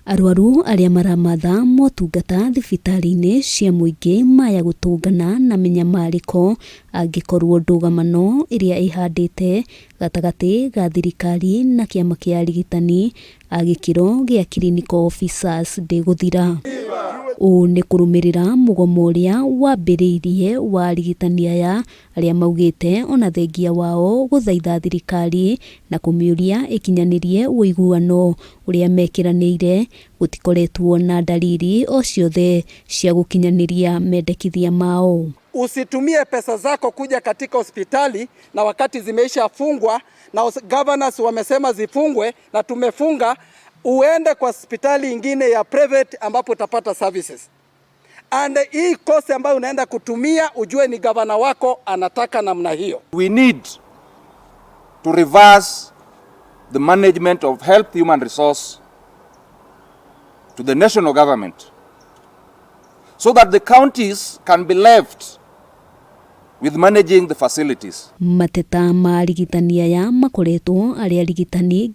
Arwaru arĩa maramatha motungata thibitarĩ-inĩ cia mũingĩ maya gũtũngana na mĩnyamarĩko angĩkorwo ndũgamano ĩrĩa ĩhandĩte gatagatĩ ga thirikari na kĩama kĩa arigitani a gĩkĩro gĩa clinical officers ndĩgũthira. Ũũ nĩ kũrũmĩrĩra mũgomo ũrĩa wambĩrĩirie wa arigitani aya arĩa maugĩte ona thengia wao gũthaitha thirikari na kũmĩũria ĩkinyanĩrie ũiguano ũrĩa mekĩranĩire gũtikoretwo na ndariri o ciothe cia gũkinyanĩria mendekithia mao. Usitumie pesa zako kuja katika hospitali na wakati zimeisha fungwa na governors wamesema zifungwe na tumefunga, uende kwa hospitali ingine ya private ambapo utapata services. And hii cost ambayo unaenda kutumia ujue ni gavana wako anataka namna hiyo. We need to reverse the management of health human resource to the national government so that the counties can be left with managing the facilities. Mateta ma arigitani aya makoretwo arĩ arigitani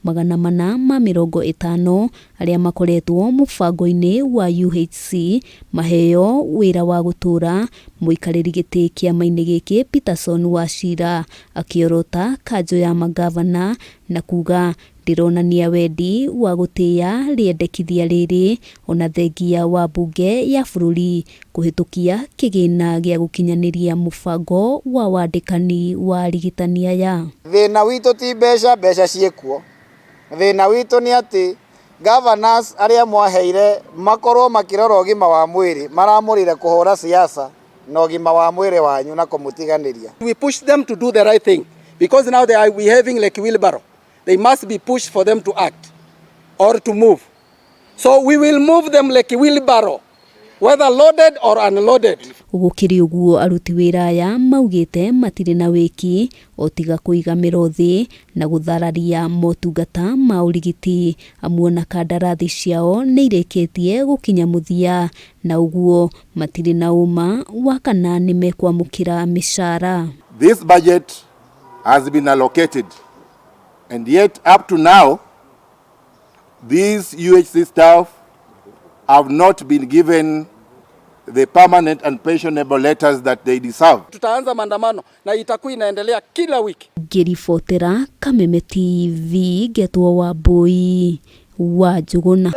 7450 arĩa makoretwo mũbango-inĩ wa UHC maheo wĩra wa gũtũra. Mũikarĩri gĩtĩ kĩama-inĩ gĩkĩ Peterson Wachira akĩorota kanjũ ya magavana na kuga ndĩronania wendi wa gũtĩĩa rĩendekithia rĩrĩ ona thengia wa mbunge ya bũrũri kũhĩtũkia kĩgĩna gĩa gũkinyanĩria mũbango wa wandĩkani wa arigitani aya. Thĩna witũ ti mbeca, mbeca ciĩkuo. Thĩna witũ nĩ atĩ governors arĩa mwaheire makorwo makĩrora ũgima wa mwĩrĩ maramũrire kũhũra siasa na ũgima wa mwĩrĩ wanyu na kũmũtiganĩria. We push them to do the right thing because now they are behaving like wheelbarrow. They must be pushed for them to act or to move. So we will move them like a wheelbarrow, whether loaded or unloaded. Gũkĩrĩ ũguo aruti wĩra aya maugĩte matirĩ na wĩki o tiga kũiga mĩro thĩ na gũthararia motungata ma ũrigiti amu ona kandarathi ciao nĩ irĩkĩtie gũkinya mũthia na ũguo matirĩ na ũma wa kana nĩ mekwamũkĩra mĩcara. This budget has been allocated, and yet up to now, these UHC staff have not been given the permanent and pensionable letters that they deserve. Tutaanza maandamano na itakuwa inaendelea kila wiki. Ngĩribotera Kameme TV ngetwo Wambui wa Njũgũna.